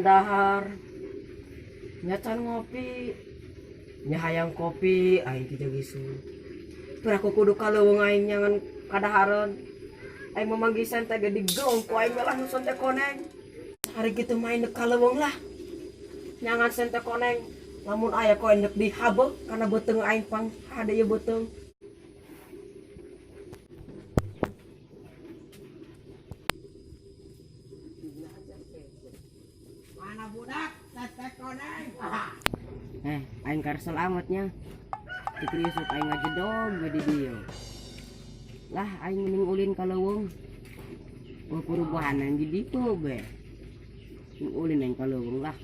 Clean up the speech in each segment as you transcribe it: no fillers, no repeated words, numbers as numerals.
Can dahar. Nya can ngopi. Nya hayang kopi aing teh isu. Piraku kudu ka leuweung aing nyangan kadahareun. Aing memanggih sente ge digelong ku aing lah nu sente koneng. Hari kitu main ka leuweung lah. Nyangan sente koneng. Lamun aya ku aing dihabeuk kana beuteung aing pang hade ieu beuteung. Mana budak sente koneng? Aing karsel amatnya. Tikri isuk aing ngajedog we di dieu. Lah aing mending ulin ka leuweung. Oh kurubuhanan di ditu be. Mending ulin aing ka leuweung lah.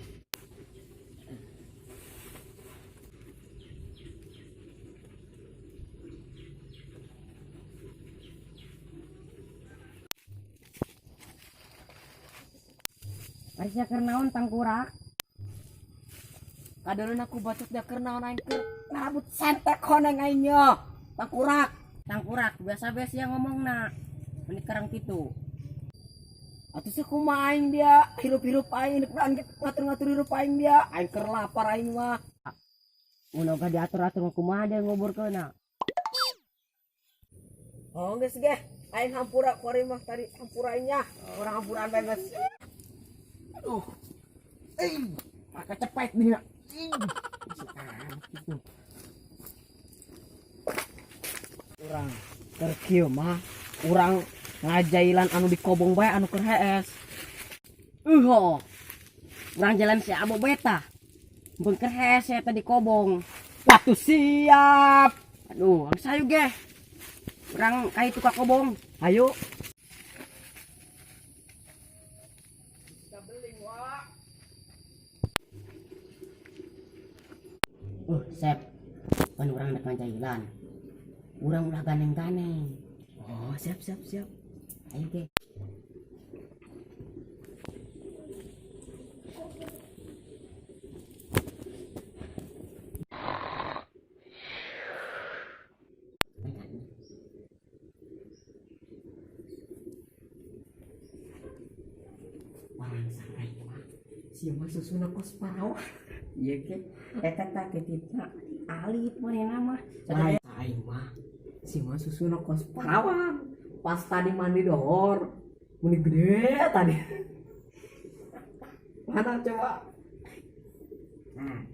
Ari sia keur naon tangkurak? Kadeuleun aku bacot dia keur naon aing keur ngarabut sente koneng aing nya. Tangkurak. Tangkurak biasa bae sia ngomongna. Meni karang kitu. Atuh sia kumaha aing dia hirup-hirup aing deuk ngatur-ngatur hirup aing dia. Aing keur lapar aing mah. Mun ogah diatur-atur kumaha dia ngoborkeunna. Oh geus ge, aing hampura ku ari mah tadi hampura aing nya. Urang hampuraan bae geus. Aduh. Maka cepet nih nak. Urang keur kieu mah urang ngajailan anu dikobong bae anu keur hees. Uho. Urang jalan si Abo beta. Mun keur hees eta dikobong. Atuh siap. Aduh, ang sayo ge. Urang ka itu ka kobong. Ayo. Sep. Pan urang rek ngajailan. Urang ulah ganeng-ganeng. Oh, siap siap siap. Ayo ge. Orang sangai mah si mah susuna kos parawan. Iya ge. Eta tah titipna alit manehna mah. Lain aing mah si mah susuna kos parawan. Pas tadi mandi dohor meni gede tadi. Mana coba? Nah,